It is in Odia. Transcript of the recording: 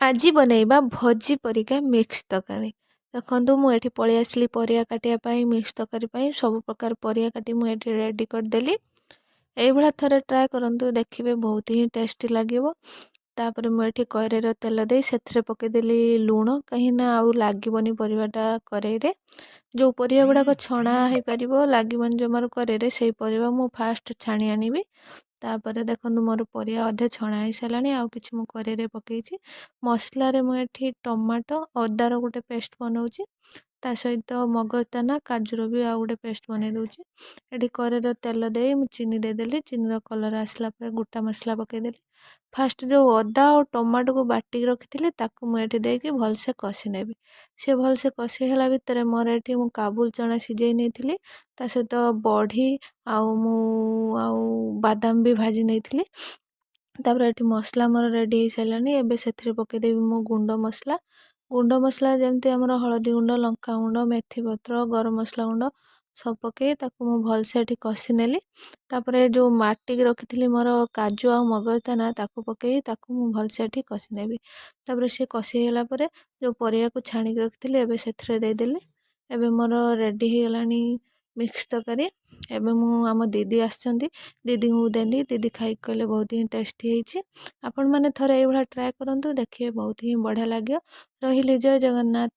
ଆଜି ବନେଇବା ଭୋଜି ପରିକା ମିକ୍ସ ତରକାରୀ। ଦେଖନ୍ତୁ, ମୁଁ ଏଠି ପଳେଇ ଆସିଲି ପରିବା କାଟିବା ପାଇଁ। ମିକ୍ସ ତରକାରୀ ପାଇଁ ସବୁ ପ୍ରକାର ପରିବା କାଟି ମୁଁ ଏଠି ରେଡ଼ି କରିଦେଲି। ଏଇଭଳିଆ ଥରେ ଟ୍ରାଏ କରନ୍ତୁ, ଦେଖିବେ ବହୁତ ହିଁ ଟେଷ୍ଟି ଲାଗିବ। ତାପରେ ମୁଁ ଏଠି କରେଇରେ ତେଲ ଦେଇ ସେଥିରେ ପକାଇଦେଲି ଲୁଣ, କାହିଁକିନା ଆଉ ଲାଗିବନି ପରିବାଟା କରେଇରେ। ଯେଉଁ ପରିବା ଗୁଡ଼ାକ ଛଣା ହେଇପାରିବ, ଲାଗିବନି ଜମାରୁ କରେଇରେ, ସେଇ ପରିବା ମୁଁ ଫାଷ୍ଟ ଛାଣି ଆଣିବି। ତାପରେ ଦେଖନ୍ତୁ, ମୋର ପରିବା ଅଧେ ଛଣା ହେଇସାରିଲାଣି, ଆଉ କିଛି ମୁଁ କରେଇରେ ପକାଇଛି। ମସଲାରେ ମୁଁ ଏଠି ଟମାଟୋ, ଅଦାର ଗୋଟେ ପେଷ୍ଟ ବନାଉଛି, ତା ସହିତ ମଗଜଦାନା, କାଜୁର ବି ଆଉ ଗୋଟେ ପେଷ୍ଟ ବନାଇ ଦେଉଛି। ଏଠି କରେଇରେ ତେଲ ଦେଇ ମୁଁ ଚିନି ଦେଇଦେଲି। ଚିନିର କଲର୍ ଆସିଲା ପରେ ଗୋଟା ମସଲା ପକାଇଦେଲି। ଫାଷ୍ଟ ଯେଉଁ ଅଦା ଆଉ ଟମାଟୋକୁ ବାଟିକି ରଖିଥିଲି, ତାକୁ ମୁଁ ଏଠି ଦେଇକି ଭଲସେ କଷି ନେବି। ସେ ଭଲସେ କଷି ହେଲା ଭିତରେ ମୋର ଏଠି ମୁଁ କାବୁଲ ଚଣା ସିଝେଇ ନେଇଥିଲି, ତା ସହିତ ବଢ଼ି ଆଉ ମୁଁ ଆଉ ବାଦାମ ବି ଭାଜି ନେଇଥିଲି। ତାପରେ ଏଠି ମସଲା ମୋର ରେଡ଼ି ହେଇସାରିଲାଣି। ଏବେ ସେଥିରେ ପକାଇଦେବି ମୁଁ ଗୁଣ୍ଡ ମସଲା। ଗୁଣ୍ଡ ମସଲା ଯେମିତି ଆମର ହଳଦୀ ଗୁଣ୍ଡ, ଲଙ୍କା ଗୁଣ୍ଡ, ମେଥି ପତ୍ର, ଗରମ ମସଲା ଗୁଣ୍ଡ ସବୁ ପକାଇ ତାକୁ ମୁଁ ଭଲସେ ଏଠି କଷି ନେଲି। ତାପରେ ଯେଉଁ ବାଟିକି ରଖିଥିଲି ମୋର କାଜୁ ଆଉ ମଗଜଦାନା, ତାକୁ ପକାଇ ତାକୁ ମୁଁ ଭଲସେ ଏଠି କଷି ନେବି। ତାପରେ ସେ କଷି ହେଇଗଲା ପରେ ଯେଉଁ ପରିବାକୁ ଛାଣିକି ରଖିଥିଲି, ଏବେ ସେଥିରେ ଦେଇଦେଲି। ଏବେ ମୋର ରେଡ଼ି ହେଇଗଲାଣି ମିକ୍ସ ତରକାରୀ। ଏବେ ମୁଁ ଆମ ଦିଦି ଆସିଛନ୍ତି, ଦିଦିଙ୍କୁ ଦେଲି। ଦିଦି ଖାଇକି କହିଲେ ବହୁତ ହିଁ ଟେଷ୍ଟି ହେଇଛି। ଆପଣମାନେ ଥରେ ଏଇଭଳିଆ ଟ୍ରାଏ କରନ୍ତୁ, ଦେଖିବେ ବହୁତ ହିଁ ବଢ଼ିଆ ଲାଗିବ। ରହିଲି, ଜୟ ଜଗନ୍ନାଥ।